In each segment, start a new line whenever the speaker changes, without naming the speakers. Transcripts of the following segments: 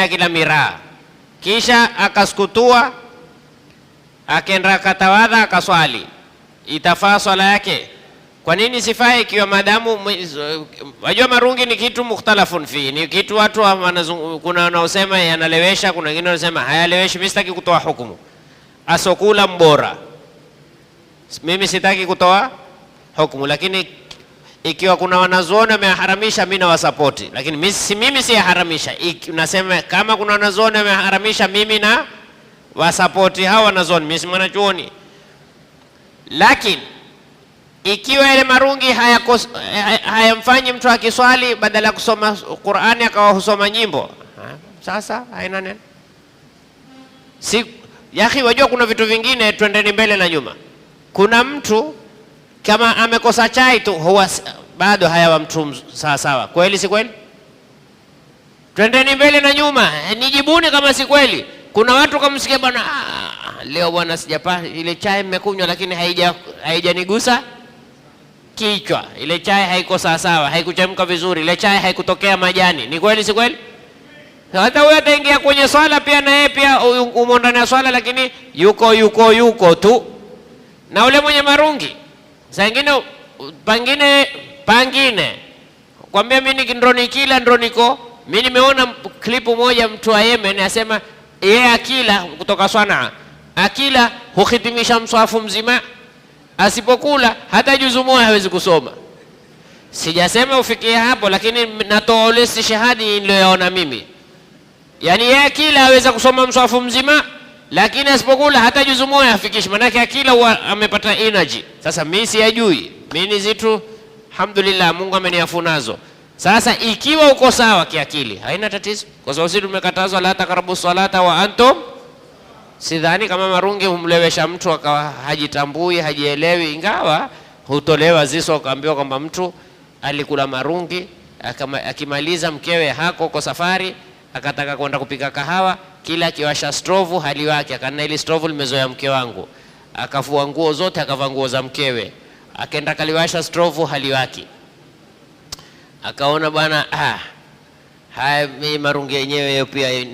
Akila miraa kisha akaskutua akenda akatawadha akaswali, itafaa swala yake? Kwa nini sifai? Ikiwa madamu wajua marungi ni kitu mukhtalafun fi, ni kitu watu kuna wanaosema yanalewesha, kuna wengine wanasema hayaleweshi. Mimi sitaki kutoa hukumu, asokula mbora, mimi sitaki kutoa hukumu, lakini ikiwa kuna wanazuoni wameharamisha, mimi nawasapoti, lakini mimi siyaharamisha. Nasema kama kuna wanazuoni wameharamisha, mimi na wasapoti hao wanazuoni, mimi si mwanachuoni. Lakini ikiwa ile marungi hayamfanyi mtu akiswali, badala ya kusoma Qur'ani akawa husoma nyimbo, sasa haina neno. Si yahi, wajua kuna vitu vingine, twendeni mbele na nyuma. Kuna mtu kama amekosa chai tu huwa bado hayawa mtu sawa sawa. Kweli si kweli? Twendeni mbele na nyuma, nijibuni kama si kweli. Kuna watu kamsikia bwana, leo bwana sijapa ile chai mmekunywa, lakini haijanigusa kichwa, ile chai haiko sawa sawa, haikuchemka vizuri, ile chai haikutokea majani. Ni kweli si kweli? Hata huyo ataingia kwenye swala pia, na yeye pia umo ndani ya swala, lakini yuko yuko yuko tu. Na ule mwenye marungi saa ingine pangine pangine kwambia mimi ndo nikila ndo niko mimi. Nimeona klipu moja mtu wa Yemen asema yeye akila kutoka Sanaa, akila huhitimisha mswafu mzima, asipokula hata juzu moja hawezi kusoma. Sijasema ufikie hapo, lakini natoa ule shahadi niliyoona mimi. Yani yeye akila aweza kusoma mswafu mzima, lakini asipokula hata juzu moja hafikishi, manake akila huwa amepata energy. Sasa mimi siyajui, mimi ni zitu, alhamdulillah, Mungu ameniafu nazo. Sasa ikiwa uko sawa kiakili, haina tatizo, kwa sababu sisi tumekatazwa la takarabu salata wa antum. Sidhani kama marungi humlewesha mtu akawa hajitambui hajielewi, ingawa hutolewa ziso akaambiwa kwamba mtu alikula marungi akimaliza mkewe hako kwa safari, akataka kwenda kupika kahawa, kila akiwasha stovu hali wake akana ile stovu limezoea mke wangu, akafua nguo zote akavaa nguo za mkewe, akaenda kaliwasha stovu hali wake, akaona bwana, haya mimi marungi yenyewe pia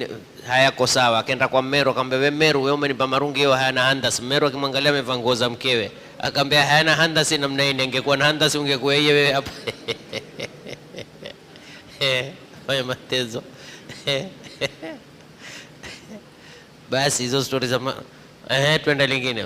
hayako sawa. Akaenda kwa Meru akamwambia, wewe Meru, wewe umenipa marungi hiyo hayana handasi. Meru akimwangalia amevaa nguo za mkewe, akamwambia hayana handasi namna hii, ingekuwa na handasi ungekuwa yeye wewe hapa. Fanya matezo. Basi hizo stori za twende lingine.